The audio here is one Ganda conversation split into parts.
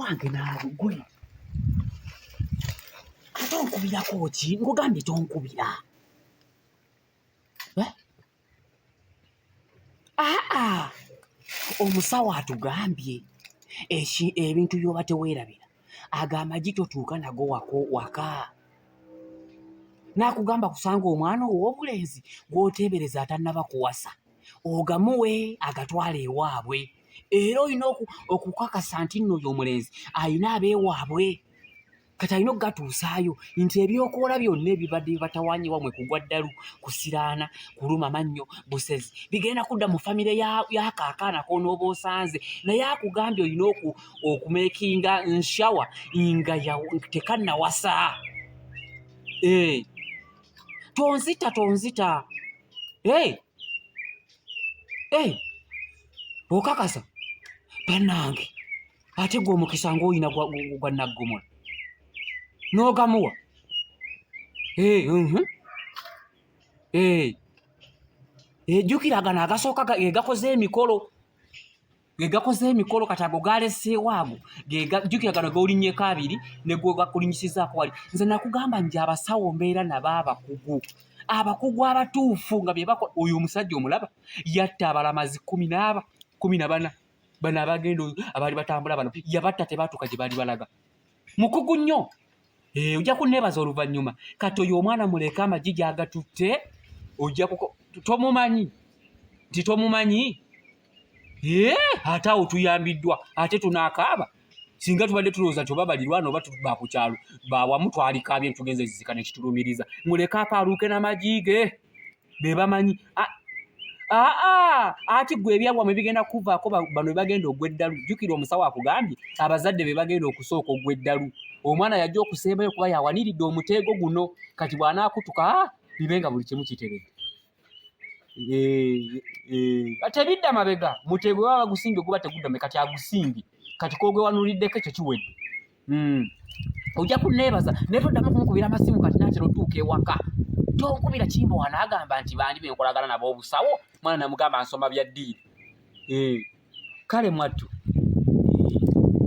Owange naawe gwe ate onkubirako ki? Nkugambye tonkubira. Eh? Aa, omusawo atugambye ebintu by'oba teweerabira, ago amagi totuuka nago wako waka. N'akugamba kusanga omwana ow'obulenzi gw'oteebereza atannaba kuwasa ogamuwe agatwale ewaabwe, era olina okukakasa nti nno oyo omulenzi alina abeewaabwe. Kati alina okugatuusaayo nti ebyokoola byonna ebibadde bibatawaanya ewamwe kugwa ddalu, kusiraana, kuluma mannyo, busezi bigenda kudda mu famire y'ako akaana k'onooba osanze. Naye akugambye olina okumeekinga nshawa nga tekannawasa. Eh. Tonzita, tonzita. Eh. Eh. Okakasa? Bannange. Ate gwe omukisa ng'olina gwa naggomola n'ogamuwa. Eh, eh. Ejjukira gano agasooka ge gakoze emikolo, ge gakoze emikolo kati ago galeseewo ago jjukira gano g'olinnyeko abiri ne gwe gakulinnyisizaako wali. Nze nakugamba nti abasawo mbeera nabo abakugu, abakugu abatuufu nga bye bakola. Oyo omusajja omulaba yatta abalamazi kumi n'aba kumi na bana. Bano abagenda abaali batambula bano yabatta tebaatuuka gye baali balaga. Mukugu nnyo. Eh, ojja kunneebaza oluvannyuma. Kati oyo omwana muleke amagi gy'agatutte, ojja kuko tomumanyi nti tomumanyi. Eh, ate awo tuyambiddwa, ate tunaakaaba. Singa tubadde tulowooza nti oba balirwana oba ba ku kyalo bawamu twalikaabye ntugenze zizika ne kitulumiriza. Muleke apaaluuke n'amagi ge. Be bamanyi. Aa, ati gwe ebyabwamwe bigenda kuvaako bano be bagenda ogwa eddalu. Jjukira omusawo akugambye abazadde be bagenda okusooka ogwa eddalu. Omwana yajja okusembayo kuba yawaniridde omuteego guno. Kati bw'anaakutuka, bibe nga buli kimu kiteredde. Tebidda mabega. Muteego baba bagusimbye guba tegudda mabega, kati agusimbye. Kati k'ogwewanuliddeko ekyo kiwedde. Ojja kunneebaza naye toddamu kunkubira amasimu kati naatera otuuka ewaka. Tonkubira Kimbo wano agamba nti bandi be nkolagana nabo obusawo, mwana namugamba nsoma bya ddiini. Kale mwattu.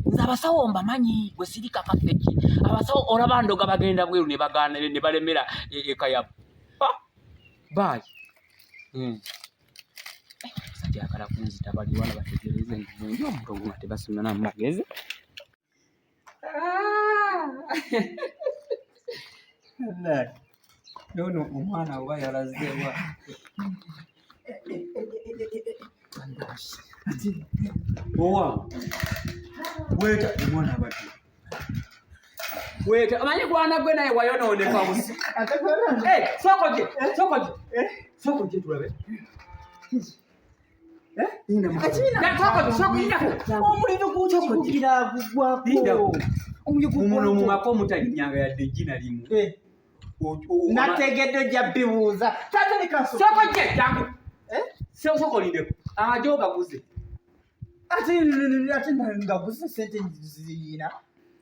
Nze abasawo mbamanyi, gwe siri kakafeki. Abasawo olaba ndoga bagenda bweru ne bagaana ne balemera eka yabwe. Bye. Omusajja ayagala kunzita balirwana bategeereze nti mwendi omulogo nga tebasoma na magezi. Nono omwana oba yalazeewa? Owa weeta omwana abadde weeta omanyi gwana gwe naye wayonooneka busi. Soko gye, soko gye, soko gye tulabe. Omuliro gukikugira gugwako. Muno mu maka omutalinyanga yadde ejjina limu. Nategedde ojja bibuuza. Soko gye jangu. Soko olindeko. Amagi ogaguze. Ate ngaguze sente ziyina.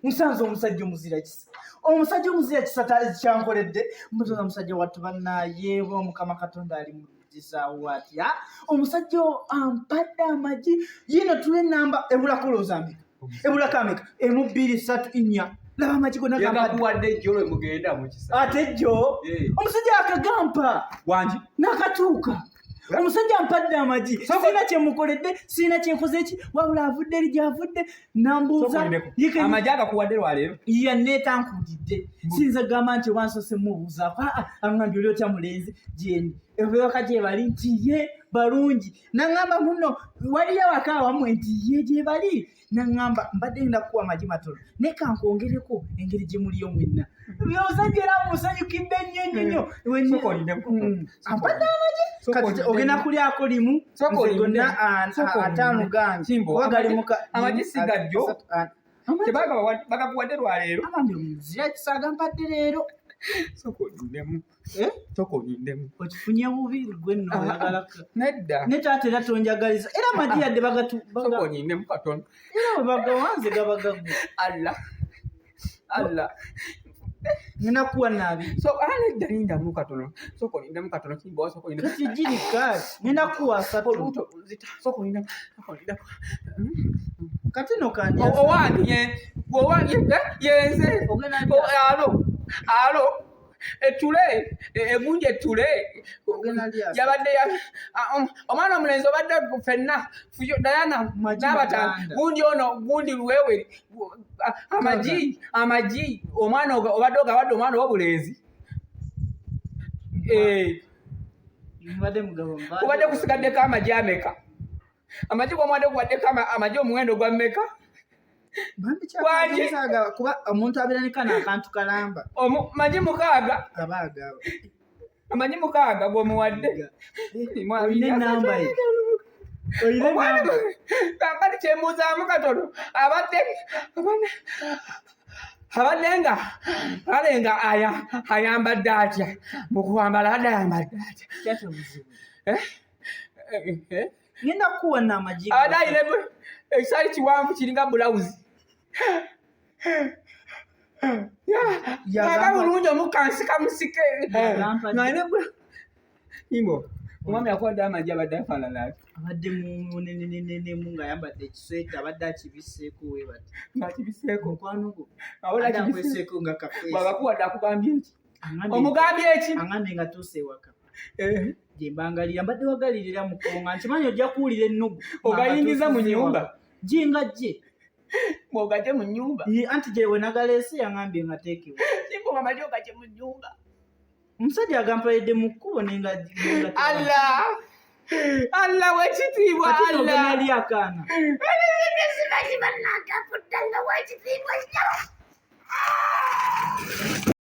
Nsanze omusajja omuzira kisa. Omusajja omuzira kisa kyankoledde. Mutoza omusajja wattu bannaye Mukama Katonda ali mu kisaawo atya. Omusajja ampadde amagi. Yino tule namba ebulako olowooza ameka? Ebulako ameka? Emu, bbiri, ssatu, nnya. Laba amagi gonna gampadde. Yagakuwadde ejjo lwe mugenda mu kisaawe. Ate ejjo? Omusajja akagampa. Wangi? N'akatuuka. Omusajja ampadde amagi. Sirina kye mukoledde, sirina kye nkoze ki, wabula avudde eri gy'avudde, nambuuza. Amagi agakuwadde lwaleero? Yanneetankuulidde. Siyinza kugamba nti oba nsoose mmubuuzaako. Aa, aŋŋambye oli otya mulenzi? Gyendi. Ewaka gye bali nti ye balungi. N'aŋŋamba muno waliyo awaka awammwe nti ye gye bali. N'aŋŋamba mbadde ngenda kukuwa amagi matono naye kankwongereko engeri gye muliyo mwenna. Omusajja era musanyukidde nnyo nnyo nnyo. Ampadde amagi. Kati ogenda kulyako limu, nze gonna ataano gange. Oba gali mu Amagi si gajjo. Bagakuwadde lwaleero. Abange omuzira kisaaga mpadde leero. Soko olindemu. Soko olindemu. Okifunye bubi gwe nno oyagala. Nedda. Ne taata era tonjagaliza. Era amagi yadde bagatu. Soko olindemu katono. Era bwe bagawa nze gaba gaggwa. Allah. Allah. Ngenda kuwa naabi. So ale lindamu katono. Soko lindamu katono kimbo soko lindamu. Kati girika ngenda kuwa asatu. Olubuto nzita soko lindamu. Soko lindamu. Kati no kandi. Owange ye owange yenze. Alo alo etule egunje etule yabadde omwana omulenzi obadde fenna Diana n'abatano gundi ono gundi luwewe amagi amagi omwana obadde ogawadde omwana owobulenzi eh. Kubadde kusigaddeko amagi ameka amagi gomwadde kubaddeko amagi omuwendo gwa mmeka kuba omuntu abeera ne kano akantu kalamba magi mukaaga aba agaba amanyi mukaaga gwomuwadde olina enamba ye olina enamba kakati kyembuuzaamu katono abadde abadde nga kale nga ayambadde atya mu kwambala abadde ayambadde atya eh? Eh, eh? Ngenda kukuwa namagi abadde alina ekisaali kiwanvu kiringa bulawuzi aba bulungi omukka nsika musike imbo omwami akuwadde amagi abadde afaanana ati abadde munenenenenemu ng'ayambadde ekisweta abadde akibiseeko webati ng'akibiseeko mukwano gwo abadde akweseeko nga kafeesi bw'abakuwadde akugambye eki omugambye eki angambye nga tuuse ewaka eh. gye mbangalira mbadde wagalirira mukonga nkimanyi ojja kuwulira ennugu ogayingiza mu nyumba jinga gye bw'ogaje mu nnyumba anti gye wenagaleese yangambye nga teekewa kimbo amaje ogaje mu nnyumba omusajja agampaledde mu kkubo nenga Allah Allah wekitiibwa Allah ali akaana simanyi bannange afudde nga wekitiibwa.